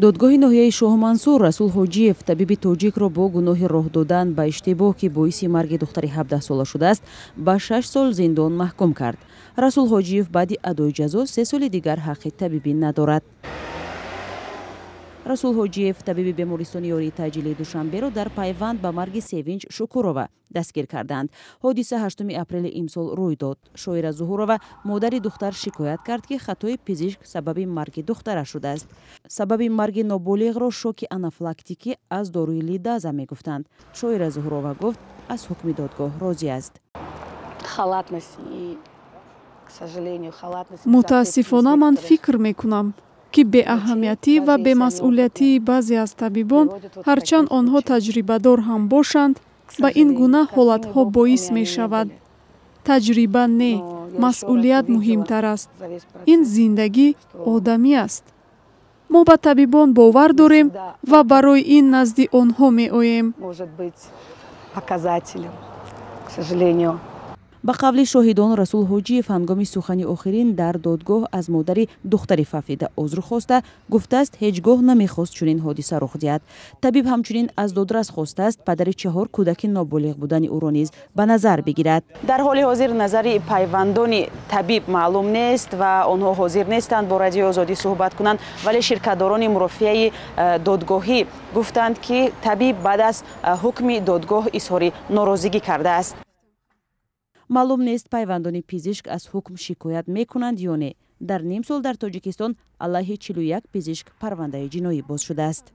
Додгоҳи ноҳияи Шоҳмансур Расул Ҳоҷиев, табиби тоҷикро, бо гуноҳи роҳ додан ба иштибоҳ, ки боиси марги духтари 17-сола шудааст, ба 6 сол зиндон маҳкум кард. Расул Ҳоҷиев баъди адои ҷазо 3 соли дигар ҳаққи табибӣ надорад. Расул Ҳоҷиев, табиби бемористони ёрии таъҷилии Душанберо, дар пайванд ба марги Севинҷ Шукурова дастгир карданд. Ҳодиса 8 апрели имсол рӯй дод. Шоира Зуҳурова, модари духтар, шикоят кард, ки хатои пизишк сабаби марги духтараш шудааст. Сабаби марги ноболиғро шоки анафилактикӣ аз доруи лидаза мегуфтанд. Шоира Зуҳурова гуфт, аз ҳукми додгоҳ розӣ аст. Халатность и, к сожалению, халатность. Мутаассифона, ман фикр мекунам, ки беаҳамиятӣ ва бемасъулиятии баъзе аз табибон, ҳарчанд онҳо таҷрибадор ҳам бошанд, ба ин гуна ҳолатҳо боис мешавад. Таҷриба не, масъулият муҳимтар аст. Ин зиндагӣ одамӣ аст. Мо ба табибон бовар дорем ва барои ин назди онҳо меоем. Может быть показателем, к сожалению. Ба қавли шоҳидон, Расул Ҳоҷиев ҳангоми сухани охирин дар додгоҳ аз модари духтари фавтида узр хоста, гуфтааст, ҳеҷ гоҳ намехост чунин ҳодиса рух диҳад. Табиб ҳамчунин аз додрас хостааст, падари чаҳор кӯдаки ноболиғ будани ӯро низ ба назар бигирад. Дар ҳоли ҳозир назари пайвандони табиб маълум нест ва онҳо ҳозир нестанд бо Радиои Озодӣ суҳбат кунанд, вале ширкатдорони мурофиаи додгоҳӣ гуфтанд, ки табиб баъд аз ҳукми додгоҳ изҳори норозигӣ кардааст. Маълум нест, пайвандони пизишк аз ҳукм шикоят мекунанд ё не. Дар ним сол дар Тоҷикистон алайҳи 41 пизишк парвандаи ҷиноӣ боз шудааст.